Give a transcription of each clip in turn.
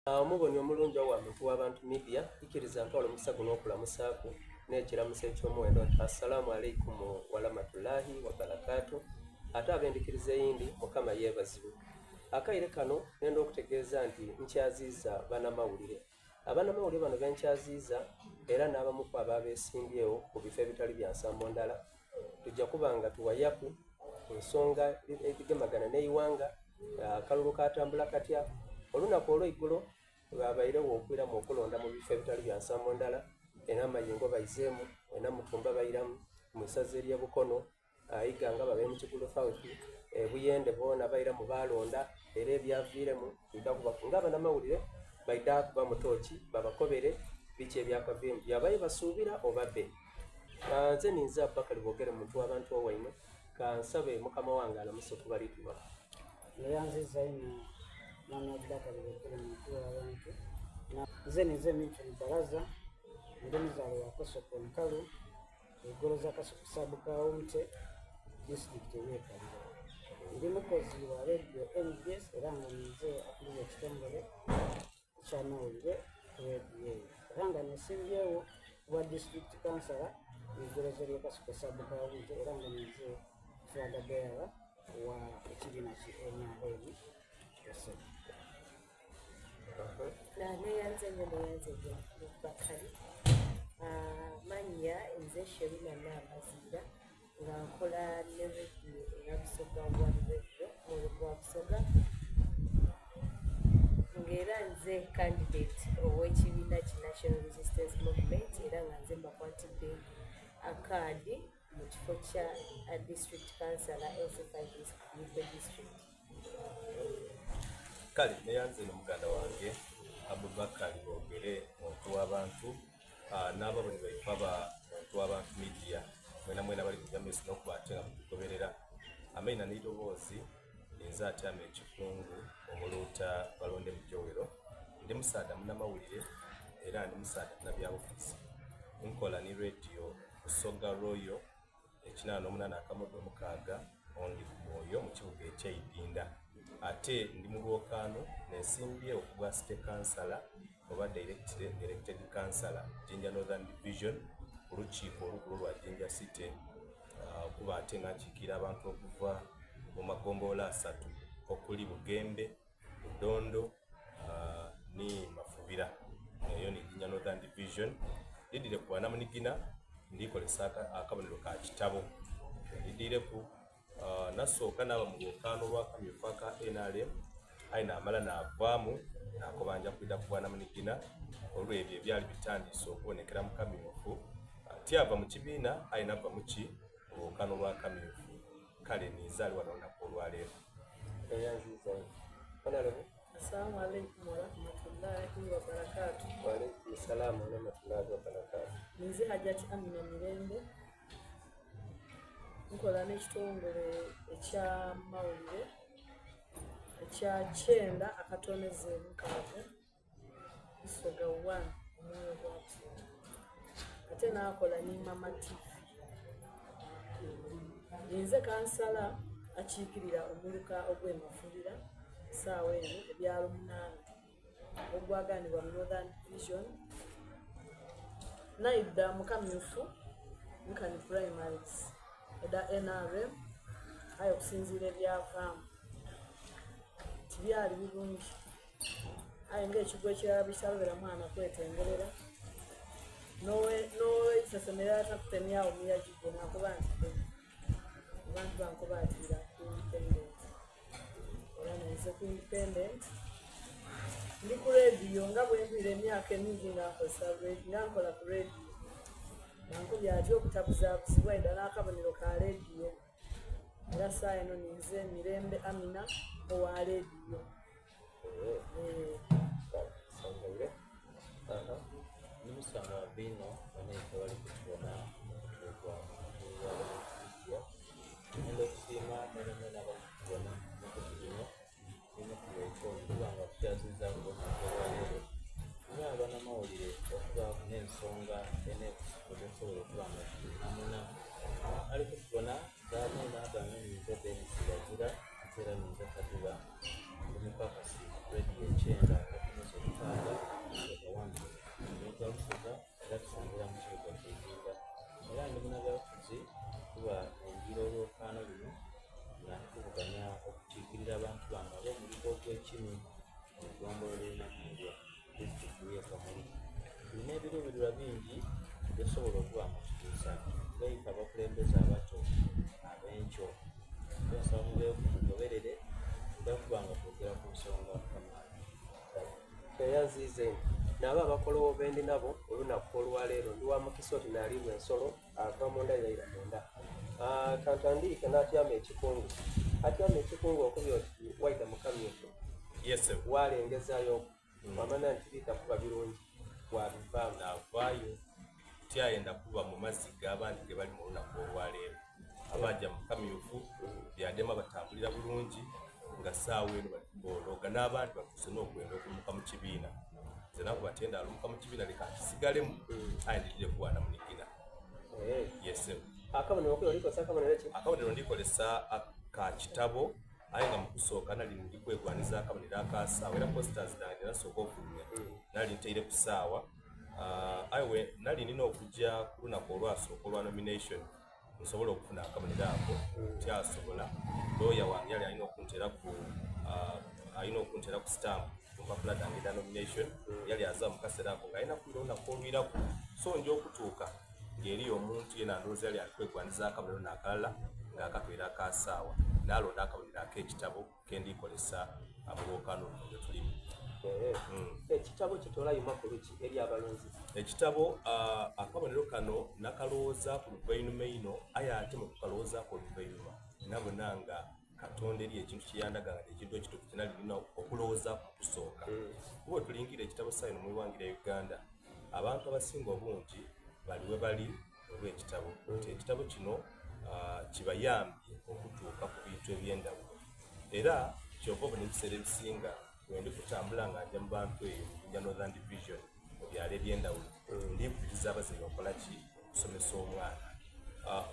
Omuboni omulungi owa Muntu wa Bantu Media, ikiriza ntwale omukisa guno okulamusaaku n'ekiramuso eky'omuwendo nti Assalaamu Alaikum Waramatulahi Wabarakatuh. Ate ab'endhikiriza eyindi Mukama yeebazibwe. Akaire kano nenda okutegeeza nti nkyaziiza banamawulire. Abanamawulire bano benkyaziiza era n'abamu ku abo abeesimbyewo ku bifo ebitali bya nsambo ndala, tuja kuba nga tuwayaku ku nsonga edhigemagana n'eighanga. Akalulu kaatambula katya? Olunaku olweigulo ghabairegho okwiramu okulonda mu bifo ebitali bya nsambo ndala e Namayingo baizeemu, e Namutumba bairamu, mu isaza ery'e Bukono, Iganga babaire mu Kigulu South, e Buyende boona bairamu baalonda era ebyaviiremu twidha kuba nga abanamawulire baidha kuba mu tooki babakobere biki ebyakaviiremu byabaire basuubira oba bbe. Nze ninze Abubakar Bogere muntu wa bantu owaimwe. Ka nsabe mukama wange alamuse ku bali tubona. Neyanziza inho mwami Abubakar Bogere muntu w'abantu. Nze ninze Milton Baraza, ndi muzaale wa Kosoko Nkalu, Igoloza Kasoko Sub County, disitulikiti ey'e Kaliro. Ndi mukozi wa leediyo NBS era nga ninze akulira ekitongole eky'amawulire ku leediyo eyo era nga nesimbyewo ku bwa disitulikiti kansala mu igoloza ly'e Kasuku Sub County era nga ninze flag bearer wa ekibiina ki NRM Esebo. Neyanze nnyo neyanze nnyo Bakari. Mannya nze Sherina Nambaziira nga nkola ne radio eya Busoga One Radio omwoyo gwa Busoga ng'era nze candidate ow'ekibiina ki National Resistance Movement era nga nze mbakwatidde akaadi mu kifo kya district councillor LC5 East Buikwe district. Kale neyanze no muganda wange Abubakar Bogere muntu w'abantu n'ababoni baife aba Muntu w'Abantu Media mwena mwena abali kuja maiso n'okuba ate nga mutugoberera. Amaina n'eidoboozi ninze atyama ekikungu omuluuta Balonde Mujowero. Ndi musaadha munamawulire era ndi musaadha munabyabufuzi. Nkola ni Radio Busoga Royal ekinaana n'omunaana akamodo omukaaga ondi ku mwoyo mu kibuga eky'e Idinda. Ate ndi mu lwokaano nesimbyewo ku bwa city kansala oba directly elected kansala Jinja Northern Division ku lukiiko olukulu olwa Jinja City okuba ate nga nkiikirira abantu okuva mu magombolola asatu okuli Bugembe, Budondo ni Mafubira. Eyo ni Jinja Northern Division. Ndidhire ku bwanamunigina ndi kozesa akabonero ka kitabo. Ndidhiireku Nasooka naaba mu lwokaano lw'akamyufu aka nrm aye naamala naavaamu naakoba nja kwidha ku bwanamunigina olw'ebyo ebyali bitandiise okubonekera mu kamyufu. Tyava mu kibiina aye nava mu ki? Mu lwokaano lw'akamyufu. Kale ninze ali wano olunaku olwaleero. Tweyanziza inho. Honorable. Assalamu alaikum warahmatullahi wabarakatuh. Wa alaikum salam warahmatullahi wabarakatuh. Ninze Hajati Amina Mirembe. Nkola n'ekitongole eky'amawulire ekya kyenda akatoneze mukaaga Busoga one omwoyo gwa Busoga ate naakola ni Mama TV. Ninze kansala akiikirira omuluka ogw'e Mafubira esaawa eno ebyalo munaana. ogwaganibwa mu Northern Division naidha mu kamyufu nkani primaries edha NRM aye okusinziira ebyavaamu tibyali birungi aye nga ekigwo ekirala bwekitalobera mwana kwetengerera n'oweisesemera atakutemyawo muyagi gwo nakoba nti abantu bankoba ati ku independent era nenze ku independent ndi ku rediyo nga bwentwire emyaka emingi nga nkozesa nga nkola ku rediyo nankubye atya obutabuzabuzibwa ida n'akabonero ka rediyo era saawa eno ninze Mirembe Amina owa rediyo. Ndi musawo wa bino banaife abali kutubona omukutu gwa Muntu W'abantu Media. Nhenda okusiima mwenamwena abali kutubona ku mikutu gino n'emikutu gyaife okuba nga tukyazizaaku olunaku olwaleero nga abanamawulire okubaaku n'ensonga en'ekusifu gyetusobola okuba nga tulinamuna. Ali kutubona Gavana agambye ninze Denis Bazira ate era ninze Kaduba ndi mupakasi ku Radio Ekyenda. N'ebiruubirirwa bingi bye tusobola okuba nga tutuusa nga ife abakulembeze abato ab'enkyo. So nsaba mubeeku mugoberere tuja kuba nga twogera ku nsonga kamaala. Tweyanziiza inho. Naabo abakologho be ndi nabo olunaku olwaleero. Ndi wa mukisa oti naaliibwa ensolo ava munda yaira munda. Ka ntandiike n'atyama ekikungu. Atyama ekikungu okubye oti waidha mu kamyufu walengezaayoku wamanya nti biidha kuba birungi wabivaamu. Naavaayo tyayenda kuba mu maziga abandi ge balimu olunaku olwaleero. Abaaja mu kamyufu byadema batambulira bulungi nga saawa eno bali kuboolooga n'abandi batuuse n'okwenda okulumuka mu kibiina. Nze nakoba tyenda alumuka mu kibiina leka nkisigalemu aye ndidhire kuwaana munigina. Ye ssebo. Akabonero ko olikozesa kabonero ki? Akabonero ndikozesa ka kitabo aye nga mu kusooka nali ndi kwegwaniza akabonero aka saawa era posters dhange dhe nasooka ofulumya nali ntaireku saawa. Aye nali nina okugya ku lunaku olwasooka olwa nomination nsobole okufuna akabonero ako tyasobola. Looya wange yali alina okunteraku alina okunteraku sitampu ku mpapula dhange edha nomination yali aza mu kaseera ako nga alina kwira olunaku olwiraku so nja okutuuka ng'eriyo omuntu yena ndowooza yali ali kwegwaniza akabonero n'akalala ng'akatwaire aka saawa naalonda akabonero ak'ekitabo ke ndi kozesa mu lwokaano luno lwe tulimu. Ekitabo kitolayo makulu ki eri abalonzi? Ekitabo akabonero kano nakalowoozaaku luvainhuma inho aye ate mu kukalowoozaaku oluvainhuma nabona nga Katonda eriyo ekintu kye yandaga nga n'ekintu ekituufu kye nali nina okulowoozaaku mu kusooka. Kuba bwetulingirira ekitabo saha eno mu ighanga erya Uganda, abantu abasinga obungi bali webali olw'ekitabo nti ekitabo kino kibayambye okutuuka ku bintu eby'endhawulo. Era kyova obona ebiseera ebisinga bwendi kutambula nga nja mu bantu eyo mu Jinja Northern Division mu byalo eby'endhawulo, ndi kubiriza abazaire okola ki? Okusomesa omwana.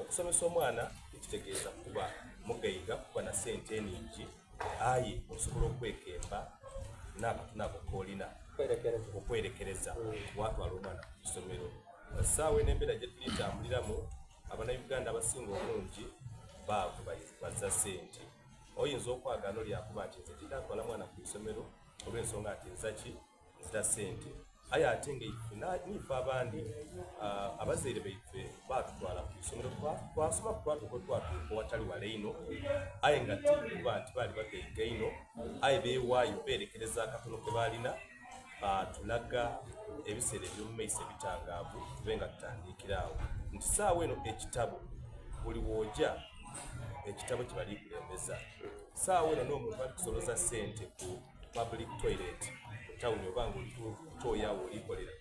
Okusomesa omwana tikitegeeza kuba mugaiga, kuba na sente eningi, aye osobola okwekemba n'akatono ako k'olina okwerekereza watwala omwana ku isomero. Esaawa eno embeera gyetuli tambuliramu abanauganda abasinga obungi baavu baza sente. Oyinza okwagaana oli akuba nti nze tindatwala mwana ku isomero olw'ensonga nti nza ki nzira sente. Aye ate nga ife niife abandi abazaire baife baatutwala ku isomero twasomaku twatuuka wetwatuuka owatali wala einho aye nga ti kuba nti baali bagaiga inho aye beewaayo beerekereza akatono ke baalina Tulaga ebiseera eby'omu maiso ebitangaavu tube nga tutandiikira agho nti saawa eno ekitabo buli w'oja ekitabo kye bali kulembeza. Saawa eno n'omuntu ali kusoloza sente ku public toilet mu tawuni oba nga oli ku toyi agho oli kolera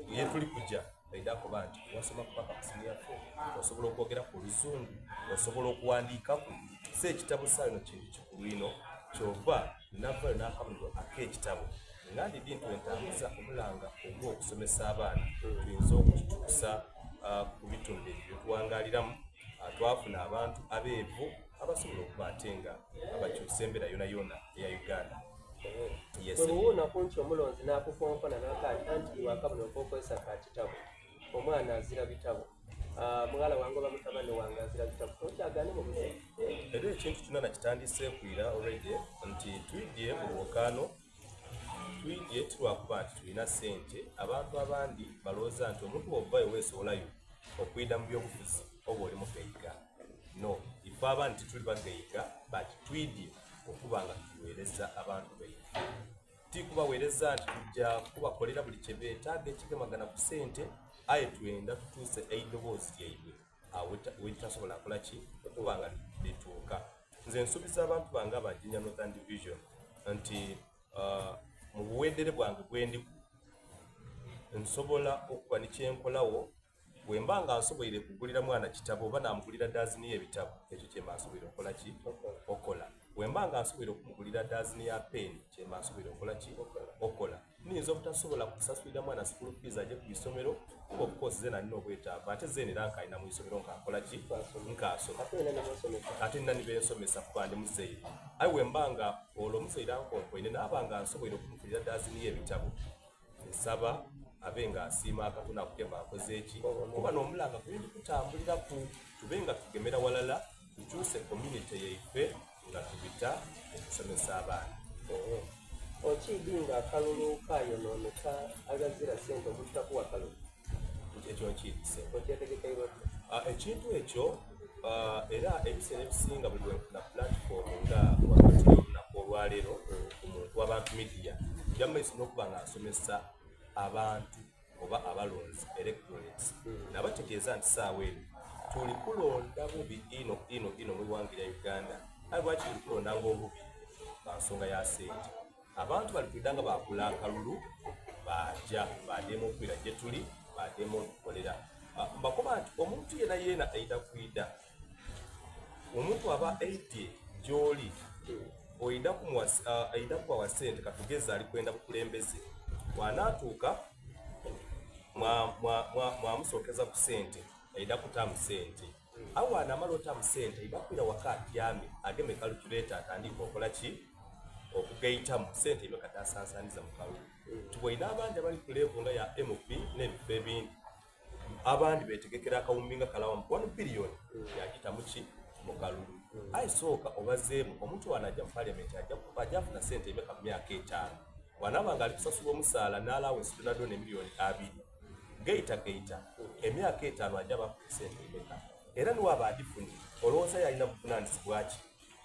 ye tuli kuja baidha koba nti wasomaku paka ku siniya fo, osobola okwogeraku oluzungu, osobola okuwandiikaku. So ekitabo saawa eno kintu kikulu inho kyova Navaayo n'akabonero ak'ekitabo nga ndidhi nti bwentambuza omulanga ogw'okusomesa abaana tuyinza okukituusa ku bitundu ebyo byetuwangaliramu twafuna abantu abeevu abasobola okuba ate nga bakyusa embeera yonayona eya Uganda. Yes. Bwe buwuuna ku nkyo omulonzi n'akukonkona n'akaati anti iwe akabonero k'okozesa ka kitabo. Omwana azira bitabo. Ah, mughala wange oba mutabani wange azira bitabo tokyagane mu buzibu. Era ekintu kyona nakitandiseeku ira already nti twidhye mu lwokaano, twidhye ti lwakuba nti tulina sente. Abantu abandi balowooza nti omuntu bw'ovaayo weesowolayo okwidha mu byobufuzi oba oli mugaiga. No, ife abandi tituli bagaiga but twidhye okuba nga tuweereza abantu baife. Ti kubaweereza nti tuja kubakolera buli kye beetaaga ekigemagana ku sente, aye twenda tutuuse eidoboozi lyaibwe agho we litasobola kukola ki? Okuba nga lituuka. Nze nsuubiza abantu bange aba Jinja Northern Division nti mu buweedere bwange bwe ndiku, nsobola okuba ni kye nkolagho Bwemba nga nsoboire kugulira mwana kitabo oba namugulira daazini y'ebitabo, ekyo kyemba nsoboire okukola ki? Okola. Bwemba nga nsoboire okumugulira daazini ya peeni, kyemba nsoboire okukola ki? Okola. Niyinza obutasobola kusasulira mwana sukulu fiizi aje ku isomero kuba of course zeena nina obwetaavu ate zeena era nkaali na mu isomero nkaakola ki? Nkaasoma. Ate nina ni bensomesa kuba ndi muzaire. Aye bwemba nga olwo omuzaire ankompoine naaba nga nsoboire okumugulira daazini y'ebitabo, Nsaba abe nga asiima akatono ako ke mba nkoze ki, kuba n'omulanga gwe ndi kutambuliraku, tube nga tugemera walala tukyuse community yaife nga tubita mu kusomesa abaana. Okiidhi nga akalulu kayonooneka aghazira sente omuntu takuwa kalulu? Ekyo nkiidhi sebo. Okyetegekeire otya? Ekintu ekyo era ebiseera ebisinga buli lwenfuna platform nga wano tuli olunaku olwaleero ku Muntu Wabantu Media, nja mu maiso n'okuba nga nsomesa abantu oba abalonzi, electorates, nabategeeza nti saawa eno tuli kulonda bubi inho inho inho mu ighanga erya Uganda. Aye lwaki tuli kulondanga obubi? Lwa nsonga ya sente. Abantu bali kwidha nga baakula akalulu baaja baadheema okwira gye tuli, baadheema otukolera. Mbakoba nti omuntu yeenayeena aidha kwidha, omuntu aba aidhye gy'oli oidha kumuwa, aidha kubawa sente katugeze ali kwenda bukulembeze, bw'anaatuuka mwamusookeza ku sente aidha kutaamu sente. Agho bw'anaamala otaamu sente aidha kwira waka atyame ageme kalukuleeta atandiike okola ki? Okugaitamu sente imeka dh'asansaaniza mu kalulu. Tubwoine abandi abali ku levo nga ya MP n'ebifo ebindi, abandi beetegekera akawumbi nga kalawa mu wanu biliyoni yaagita mu ki? Mu kalulu. Aye sooka obazeemu omuntu bw'anaaja mu Parliament aja aja afuna sente imeka mu myaka etaanu? Bw'anaaba nga ali kusasulwa omusaala n'alawensi dhoonadhoona emiliyoni abiri, gaitagaita emyaka etaanu aja aba afunye sente imeka? Era ni bw'aba adhifunye, olowooza ye alina buvunanizibwa ki?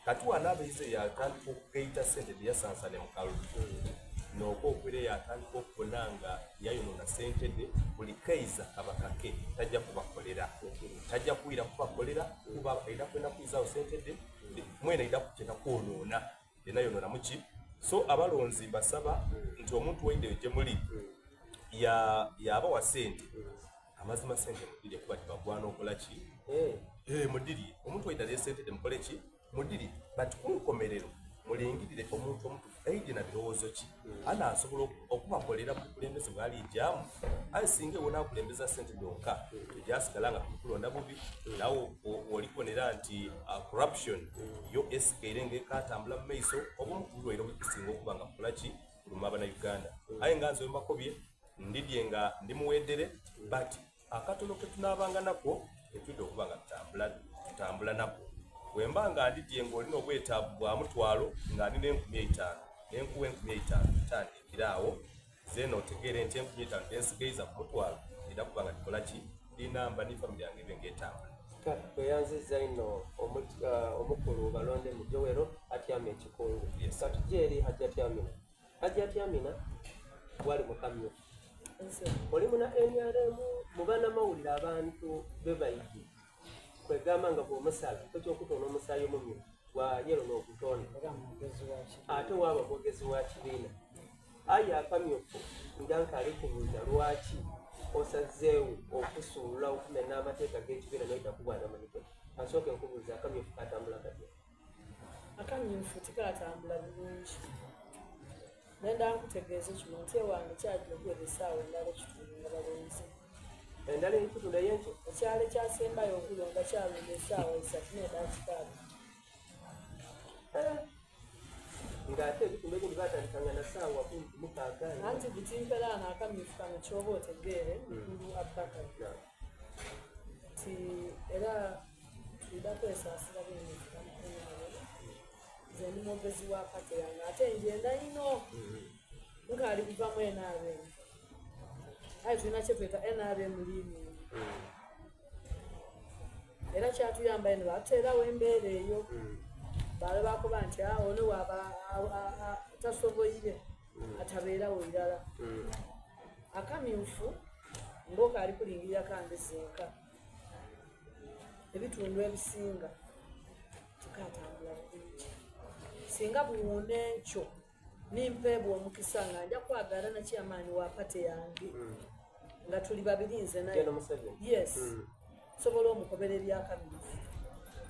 Kati bw'anaaba aize yaatandika okugaita sente dhe yasansaania mu kalulu, n'okwo okwira yaatandika okubona nga yayonoona sente dhe, buli kaiza kaba kake, taja kubakolera. Taja kwira kubakolera kuba aidha kwenda kwizaagho sente dhe, mwene aidha kukyeta kwonoona. Yena yonoona mu ki? So abalonzi mbasaba nti omuntu waidha eyo gye muli yaabawa sente, amazima sente mudirye kuba tibagwana okola ki? Eh, mudirye. Omuntu waidha ne sente dhe mukole ki? Mudirye. But ku nkomerero mulingirire omuntu omutufu aidye na birowoozo ki anaasobola okubakolera mu bukulembeze bw'aliijaamu. Aye singa iwe onaakulembeza sente dhonka, tujasigala nga tuli kulonda bubi. Naawe oli kubonera nti corruption yo esigaire nga ekaatambula mu maiso, obumu ku bulwaire obusinga okuba nga bukola ki? Buluma Abanauganda. Aye nga nze wembakobye, ndidhye nga ndi muwedhere but akatono ke tunaabanga nako tetwidha okuba nga tutambula nako. Bwemba nga ndidhye nga olina obwetaavu bwa mutwalo nga ndi n'enkumi eitaanu, ne nkuwa enkumi eitaanu, tandikira agho zeena otegeere nti enkumi eitaanu dhe nsigaiza ku mutwalo ndidha kuba nga dhikola ki? Dhinamba ni famire yange ebe nga etambula. Kale tweyanzizza inho omukulu Balondemu Joel atyama ekikungu. Katuje eri Hajjati Amina. Hajjati Amina wali mukamyufu. Oli muna NRM mu banamawulire abantu be baidhi kwegamba nga bw'omusala ekyokutoona omusaayi omumyufu gwa yelo n'ogutoona ate waaba mwogezi wa kibiina. Aye akamyufu nga nkaali kubuuza lwaki osazeewo okusuula okumena amateeka g'ekibiina n'oidha ku bwanamulito? Kansooke nkubuuze akamyufu katambula katya? Akamyufu tikatambula bulungi. Nenda nkutegeeze kino nti ewange kyaja okuwera esaawa endala ekitundu nga balonze. Endala ekitundu eyenkyo? Ekyalo ekyasembayo okulonda kyalonda esaawa isatu n'edakika abiri. Eh, ng'ate ebitundu ebindi batandikanga na saawa kumpi mukaaga. Anti buti mperaano akamyufu kano ky'oba otegeere mukulu Abubakar nti era twidha kwesaasira bwene nze ndi mwogezi wa pate yange ate njenda inho nkaali kuva mu NRM aye tulina kyetweta NRM leaning era kyatuyamba eno batuteerawo embeera eyo baale bakoba nti ah, ono waba tasoboire atabeerawo irala akamyufu ng'okaali kulingirira kange zenka ebitundu ebisinga tikatambula bulungi singa buwuuna enkyo nimpeebwa omukisa nga nja kwagala na chairman wa pate yange mm. nga tuli babiri nze naye yes mm. sobola omukobera ebyakamyufu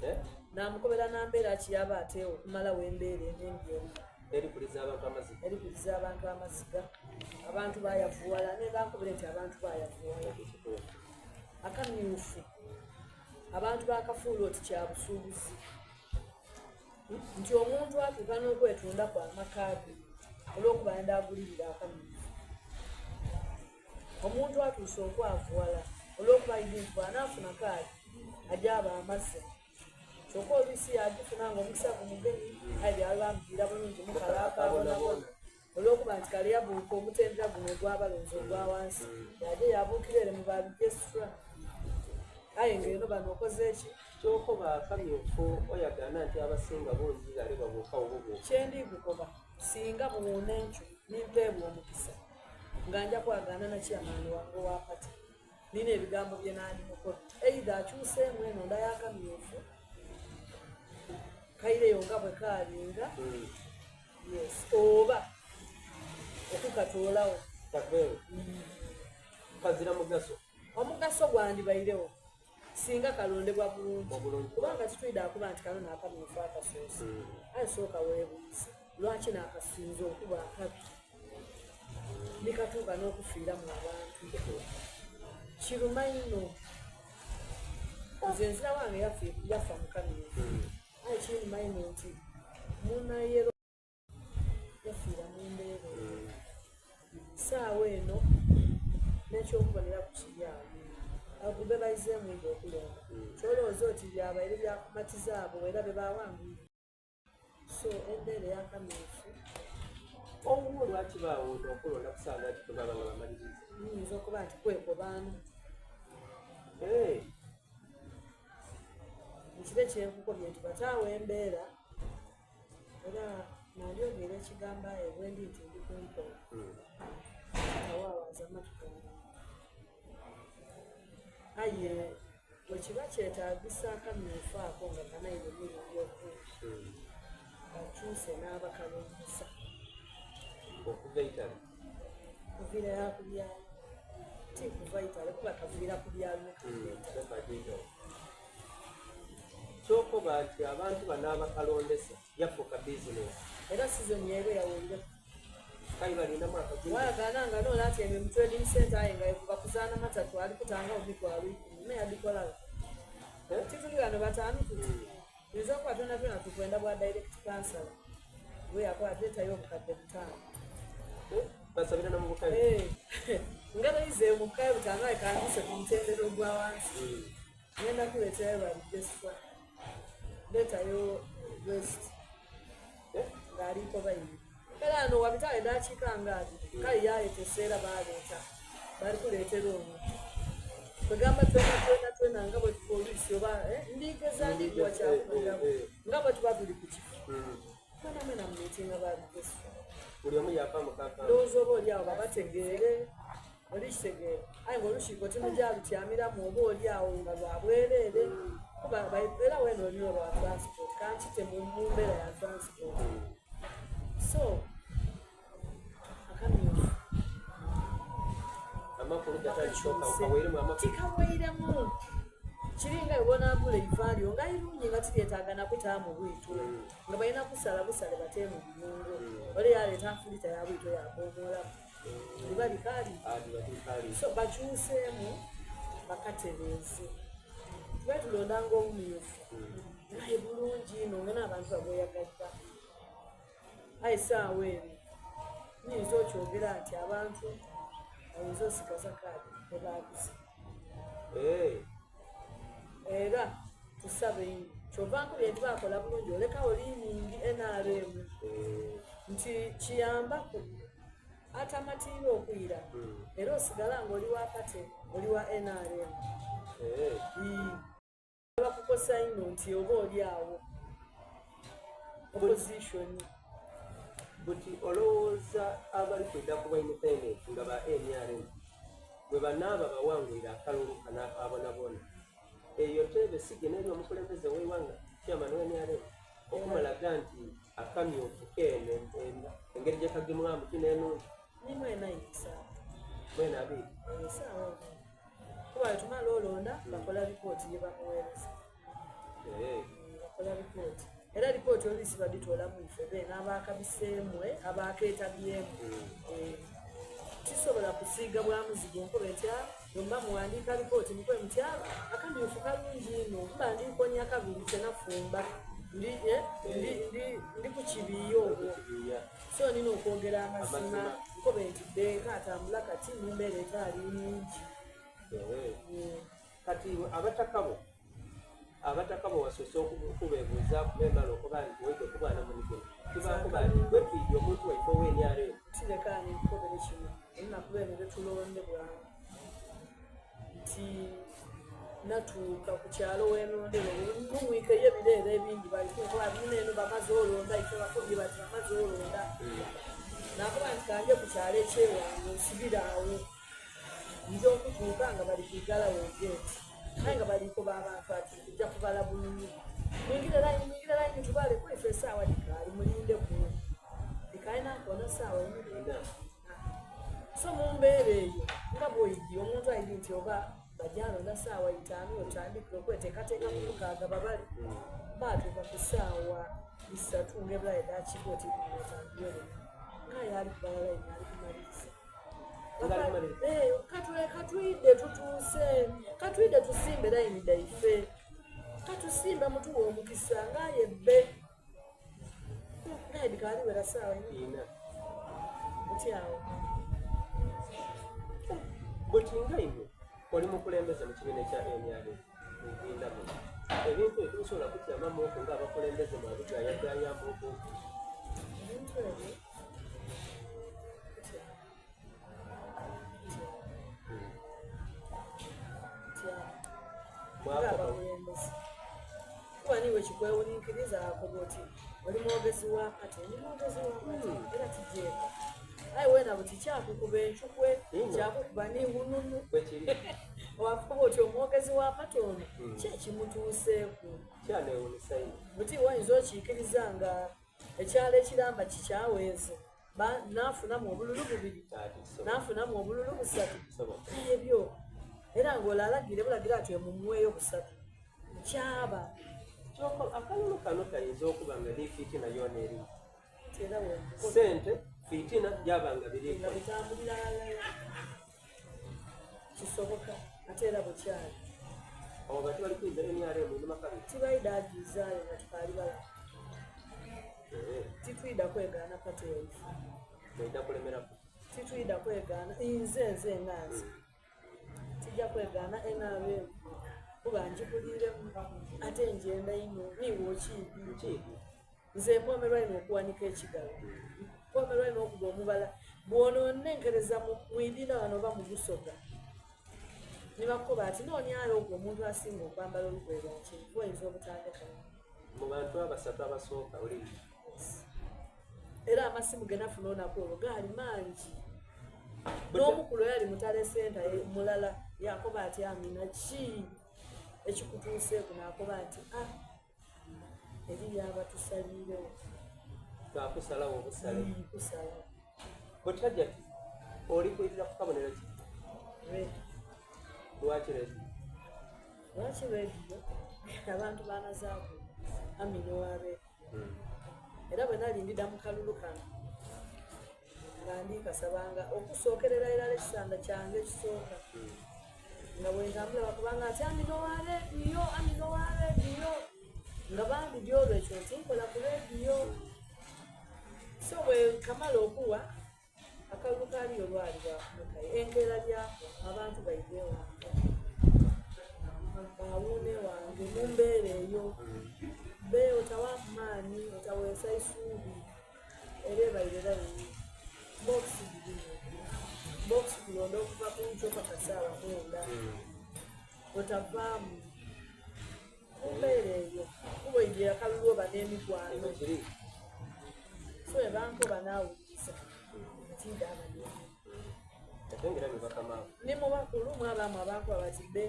eh? namukobera nambeera kiyaba ate okumalawo embeera enembi eri erikuliza abantu amaziga abantu bayavuwala nengankobere nti abantu bayavuwala akamyufu abantu bakafuula oti kya busuubuzi nti omuntu atuuka n'okwetundaku amaka ge olw'okuba yenda agulirira akamyufu. Omuntu atuuse okwavuwala olw'okuba aidhi nti bw'anaafuna kaadi aja aba amaze. Kyoka oluisi yaagifuna nga omukisa gumugemye aye byaba bamugwira bulungi mukala akaabonabona olw'okuba. nti kale yabuuka omutendera guno ogw'abalonzi ogwa wansi yaje yabuukira ere mu ba registra aye ng'eno bano okoze ki? Kyokoba akamyufu oyagaana nti abasinga bungi ghale babuukawo bubuuka. Kyendi kukoba singa buwuuna enkyo ni mpeebwa omukisa nga nja kwagaana na chairman wange owa party nina ebigambo bye nandimukobye either akyuseemu eno nda y'akamyufu kaireyo nga bwe kaalinga yes oba okukatoolawo Kaveewo kazira mugaso. Omugaso gwandibairewo singa kalondebwa bulungi Obulungi. Kubanga titwidha kuba nti kano n'akamyufu akasoose. Aye sooka weebuuze lwaki n'akasinze okuba akabi nikatuuka n'okufiiramu abantu. Kiruma inho. Nze nzira wange yafa mu kamyufu. Aye kiruma inho nti munayero yafiira mu mbeera eyo. Saawa eno n'ekyokuboneraku kiri awo. Abo be baizeemu eidha okulonda. Ky'olowooza oti byabaire bya kumatiza abo era be baawangwire? So embeera ey'akamyufu. Owuwo lwaki baawunda okulonda ku saawa lwaki bwe baba nga bamaliriza? Nyinza okuba nti kwekobaana. Hey. Ekiro ekyenkukobye nti bataawo embeera era nandyogeire ekigambo aye bwendi nti ndi kumpewo tawaawaza amatu gange aye bwekiba kyetagisa akamyufu ako nga kanaire emirundi okumpi bakyuse n'abakalondesa Okuva eitale. Kuviira ya ku byalo ti kuva itale kuba kaviira ku byalo nekaviira itale. Kyokoba nti abantu bano abakalondesa yafuuka bizinesi. Era sizoni yaibwe yaweireku. Kale balinda mwaka gumu. Wayagaana nga noona atyaime mu trading center aye nga yekuba kuzaana matatu ali kutangawo mitwalo ikumi me yadhikolagho. Tituli ghano bataanu tuti. Tuyinza okuba twonatwona tukwenda bwa direct councillor. We yakola ati leetayo obukadde butaano. Basabira na mu bukaye. Nga bayize mu bukaye butaano aye kanduse ku mutendera ogwa wansi. Ngenda kuleeterayo ba registra. Leetayo rest. Ng'aliko bayiri. Kale ano wabitawo edaakiika nga abiri. Kale yaleeta eseera baaleeta. Bali kuleetera ono. Kwegamba twena twena twena nga bwe tuba oluisi oba ndigeza ndikuwa kyakuliraku nga bwe tuba tuli ku kifo. Mwena mwena mu miitinga ba registra. Buli omu yafa mukaka. Ndowooza oba oli awo babategeere. Oli kitegeera. Aye ng'olukiiko timujalutyamiramu oba oli awo nga lwa bwereere. Kuba era weena oli olwa transport kankite mu mbeera ya transport. So akamyufu Amakulu gatandika kaweeremu amakulu. Tikaweiremu. Kiringa bw'onaagula eiva lyo nga irungi nga tiryetaaga na kutaamu bwito. Nga balina kusala busale bateemu biyungo. Ole yaleeta nfulita ya bwito yakomoolamu. Liba likaali. So bakyuseemu bakatereeze. Tube tulondanga obumyufu. Naye bulungi inho nga n'abantu babweyagalira. Aye saawa eno nyinza okyogera nti abantu oyinza osigaza kaadi bwe baaguze. Era tusabe inho kyova nkubye nti bakola bulungi olekawo leaning NRM nti kiyambaku atamatiire okwira era osigala ng'oli wa party oli wa NRM. Bakukosa inho nti oba oli awo opposition. Buti olowooza abali kwidha kuba independent nga ba NRM bwe banaaba bawangwire akalulu kano akabonabona eyo teebe sigino eri omukulembeze w'eighanga chairman wa NRM okumalaga nti akamyufu keene engeri gye kagemwamu kino enungi. Ni mwena ayisa. Mwena abiri. Esaawa eno. Kuba bwe tumala olonda bakola lipooti ye bamuweereza. Bakola lipooti. Era lipooti oluisi baditoolamu ife beene abaakabiseemu abakeetabyemu. Tisobola kusiiga bwa muzigo nkobe nti bwe muba muwandiika lipooti mukube muti akamyufu kalungi inho mba ndi nkonya kabiri kye nafumba ndi ndi ku kibiya okwo. So nina okwogera amazima nkobe nti ddeeka atambula kati mu mbeera etaali nnungi. Kati abataka bo abataka bo wasoose okubeebuuzaaku bemala okuba nti waidha okubaana munigino tibakuba nti gwe twidya omuntu waife ow'NRM. Kireka Buti natuuka ku kyalo wenondera mumwikeyo ebireera ebindi bali kunkoba muno eno bamaze olonda ife bakobye bati bamaze olonda nakoba nti kanje ku kyalo ekyewange nsibire awo nja okutuuka nga bali kwigalawo geeti naye nga balikoba abantu ati tujja kubala bululu mwingire layini mwingire layini tubale kuife esaawa dikaali mulinde ku dikaali nankona saawa ina So mu mbeera eyo nga bw'oidi omuntu aidi nti oba bajalonda saawa itaanu otandikire okweteekateeka ku mukaaga babale baatuuka ku saawa isatu ng'ebulayo edaakiika oti ibiri otandiyere ng'aye ali kubala layini ali kumaliriza eh, katwidde tutuuse katwidde tusimbe layini dhaife katusimba mutuwe omukisa ng'aye bbe Naye bikaali wera saawa ina. Buti awo. Buti nga imwe oli mukulembeze mu kibiina ekya NRM mugenda muno ebintu ebyo temusobola kutyamamu okwo nga abakulembeze mwabigayagayamu okwo. Ebintu ebyo abakulembeze kuba niwe kikwewuninkiriza akoba oti oli mwogezi wa kati ndi mwogezi wa kati hmm. era kijeeka aye wena buti kyakukuba encukwe kyakukuba ningununu wakuba oti omwogezi wa kati ono hmm. ki ekimutuuseeku buti wayinza okiikiriza nga ekyalo ekiramba kikyaweeze nafunamu obululu bubiri nafunamu obululu busatu ebyo era ngaolalagire bulagira ati omumuweeyo busatu kyaba akalulu kano kayinza okuba nga ne fitina yona erimu sente fitina byaba nga biri bitambulira alala kisoboka ate era bwekyali abo bati bali kwiza nrm inuma kabiri tibaida agiizaayo nga tukaali balamu eh. titwida kwegaana pate yaife mwida kulemeraku titwida kwegaana nze nze nga nze tijja kwegaana nrm kuba njikuliiremu ate njenda ino niwe okiidi Nze mpoomerwa inho okuwanika ekigalo. Mpoomerwa inho okuba omubala. Bw'onoonenkereza mu idhina ghano oba mu Busoga, ni bakukoba ati nooniayo ogwo omuntu asinga okwambala olugoye lwa kyenvu, oyinza obutandekayo. Mu bantu abasatu abasooka oli. Era amasimu ge nafuna olunaku olwo gaali mangi. N'omukulu eyali Mutale Center mulala yakoba ati Amina ki ekikutuuseeku? N'akoba nti ah Eriyo abatusaliirewo. Twakusalawo obusale. Mm, kusalawo. But Hajjati, oli kuyitira ku kabonero ki? Radio. Lwaki radio? Lwaki radio? Abantu banazaaku Amina owa radio. Hmm. Era bwe nali ndida mu kalulu kano nga ndi kasabanga okusookerera irala ekisanda kyange ekisooka hmm. nga bwentambula bakubanga nti amino wa rediyo amino wa rediyo nga bandidi olwo ekyo nti nkola ku rediyo so bwe kamala okuwa akalulu kaaliyo lwali lwakumekayo enkeera lyako abantu baidha ewange bawuune wange mu mbeera eyo be otawa maanyi otaweesa isuubi era ebaire layini bokisi dhiri bokisi kulonda okuva ku nkyo paka saawa mwenda otavaamu ku mbeera eyo kuba oidye akalulu oba n'emikwano so ebankoba naawuliriza ntiida abanene ne mu bakulu mwabaamu abankuba bati be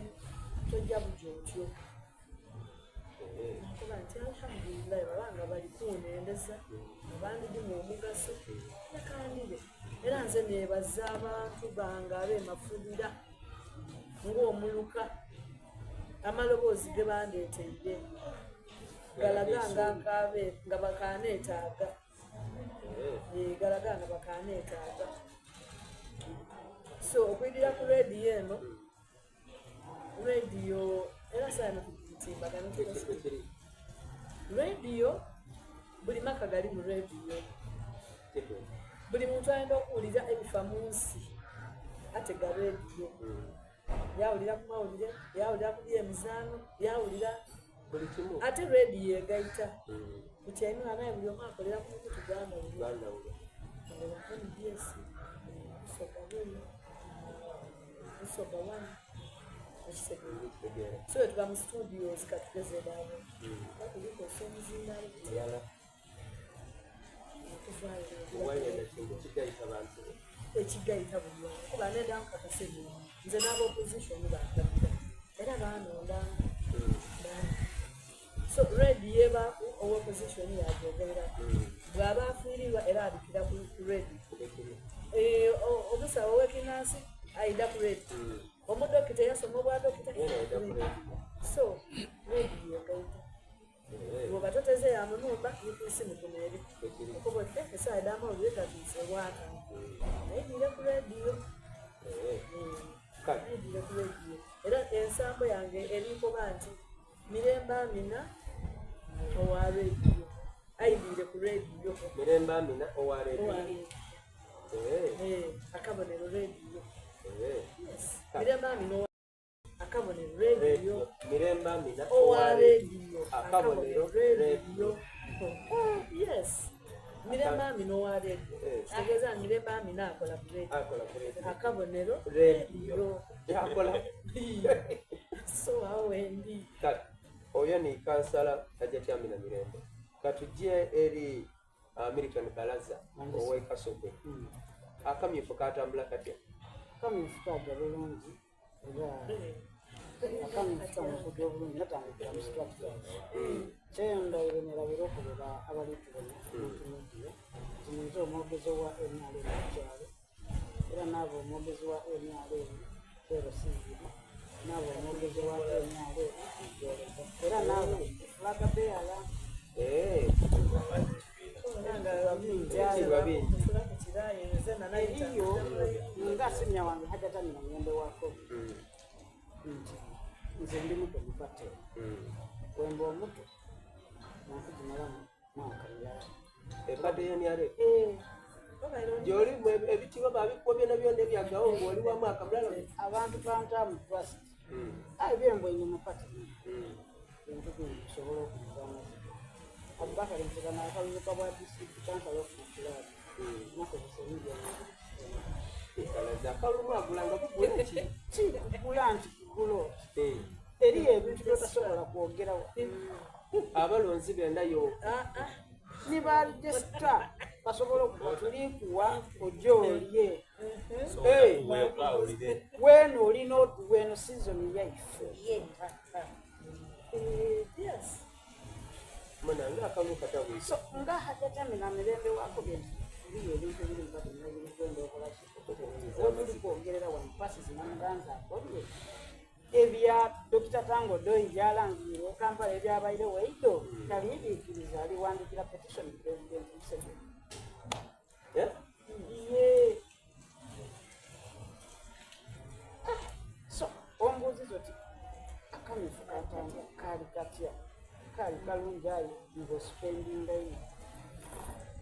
tojja buja otyo Nakoba nti alhamdulillahi baba nga bali kunendeza nga bandidimu omugaso leka ndibe era nze nebaza abantu bange abe Mafubira ng'omuluka amaloboozi ge bandeeteire galaga nga nkaabe nga bakaneetaaga eh, galaga nga bakaneetaaga so okwidira ku rediyo eno Radio era saano mutimbagano Radio buli maka gali mu radio buli muntu ayenda okuwulira ebifa mu nsi atega radio hmm. yawulira ku mawulire yawulira ku byemizaano yawulira buli kimu ate radio egaita hmm. kutyaime anaye buli omu akolera ku mukutu gwandawulo nbs Busoga One, Busoga One. Okitegeera? So bwe tuba mu studios katugeze baabo bakulikozesa omuzindaalo Mulala. Okuvaayo Wayenda kintu kigayita bantu bo. Ekigayita buli omu kuba nenda nkakase buli nze n'aba opposition bampagira era banondanga bangi. So radio ebaaku owa opposition yagyogereraku, bw'aba afiirirwa era abikira ku radio. Ekiri. Eh, omusawo ow'ekinansi ayida ku radio, omudokita eyasoma obwa dokita Yena ayida ku radio. So radio egaita. Bwoba toteze ya munumba ni ku isimu kuno eri Ekiri. okobodde esaawa d'amawulire gatuuse ewaka nayidiire ku rediyo. Kale. Nayidiire ku rediyo era ensambo yange erinkoba nti Mirembe Amina owa rediyo ayidiire ku rediyo. Mirembe Amina owa radio. Owa rediyo. Eh, akabonero rediyo. Yes. Kale. Mirembe Amina owa akabonero rediyo. Radio. Mirembe Amina owa rediyo. Akabonero rediyo. Yes, Mirembe Amina owa rediyo. Kitegeeza Mirembe Amina akola ku rediyo. Akola ku radio. Akabonero Radio. rediyo. Yakola. So awo wendi. Kale oyo ni kansala Hajati Amina Mirembe. Katujje eri Milton Balaza ow'e Kasokwe. Akamyufu katambula katya? Akamyufu kajja bulungi era akamyufu kano kujja obulungi natandikira mu structures. Kyendayire nerabira okubera abali tubona muntu media nti ninze omwogezi wa NRM mu kyalo era naaba omwogezi wa NRM LC2 naaba omwogezi wa NRM era naaba flag bearer. Ebitiibwa bingi. Eriyo nga senior wange Hajat Amina Mirembe wako nti nze ndi muto mu party, wemba omuto nankugimalamu mwaka mulala. Epate y'NRM gy'oli ebitiibwa babikuwa byona byona ebyagawo ng'oli wa mwaka mulala. Abantu bantamu trust aye byembwenye mu party bintu bingi bisobola okuyiga amazima. Abubakar Ntegana akalulu ka bwa district council of Nakilab nakozesa emiliyoni Kalaza akalulu agulanga kugula ki? Ki kugula nti kugula oti eriyo ebintu byotasobola kwogerawo. Abalonzi bendayo. Ni ba register basobola okuba tulikuwa ojje olye. Weeno olina otuwa eno season yaife. Yes. Munange akalulu katabwisa. So nga Hajat Amina Mirembe wako bintu biriyo ebintu ebiri mu party nebirikwenda okola ki wetuli kwogerera wano pasi zinamuganza akobye ebya Dr. Tango Doi byalangirira e Kampala ebyabaire weido talibiikiriza aliwandikira petition President Museveni. Eh? Ye. So ombuuziza oti akamyufu katanga kaali katya? Kaali kalungi aye ng'osipendinga inho.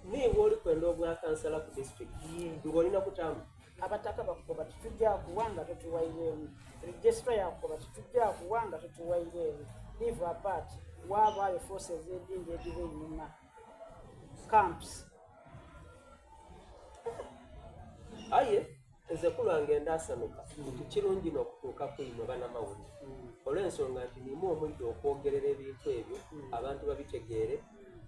Niiwe oli kwenda obwa kansala ku disitulikiti ng'olina kutaamu. Abataka bakukoba titujja kuwa nga totuwaireemu. Registrar yakukoba titujja kuwa nga totuwaireemu. Leave apart waabaayo forces edhindi edhiba einhuma. Camps. Aye nze ku lwange ndaasanuka nti kirungi n'okutuuka ku imwe banamawulire olw'ensonga nti nimwe omwidha okwogerera ebintu ebyo abantu babitegeere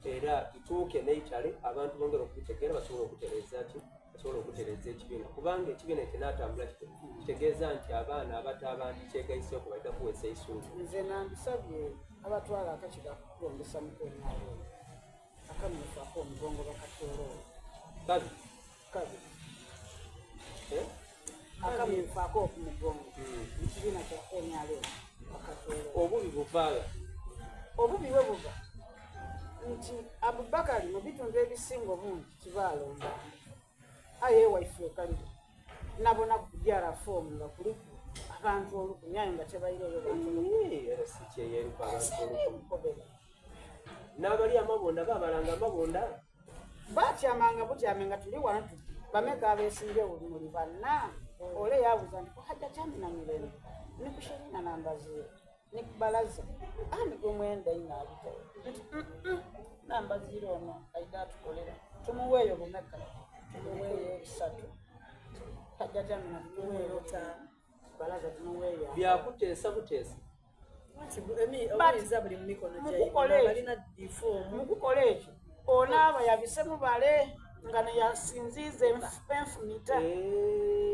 era bituuke n'eitale abantu bongere okubitegeera basobole okutereeza ki basobole okutereeza ekibiina kubanga ekibiina ekinaatambula kityo kitegeeza nti abaana abato abandi kyegaiseeku baidha kuweesa eisuubi. Nze nandisabye abatwala akakiiko akokulondesa mu NRM akamyufu ak'omugongo bakatooloole. Kabi. Kabi. Eh? Akamyufu ak'okumugongo mu kibiina kya NRM bakatooloole. Obubi buvaagha? Obubi we buva nti Abubakari mu bitundu ebisinga obungi tibaalonda aye ewaife ekaliwo nabona ku DR form nga kuliku abantu olukumi aye nga tebaireyo bantu olukumi. Era si kyeyeriku abantu Siri olukumi. kukobera. N'abali amabunda babalanga amabunda. Batyamanga butyame nga tuli wano tuti bameka abeesimbye muli banna ole yabuuza nti ku Hajat Amina Mirembe ni ku Sherina Nambaziira ni ku Balaza ani gwe mwenda inho abitayo nti Nambaziira ono aidha atukolera tumuweeyo bumeka tumuweeyo ebisatu Hajat Amina tumuweeyo bitaano. Balaza tumuweeya. Byakuteesa buteesa. Anti obuyinza buli mu mikono gyaibwe balina difoomu. Mukukola ekyo onaaba yabise mubale nga neyasinziiza enfumita. Eh.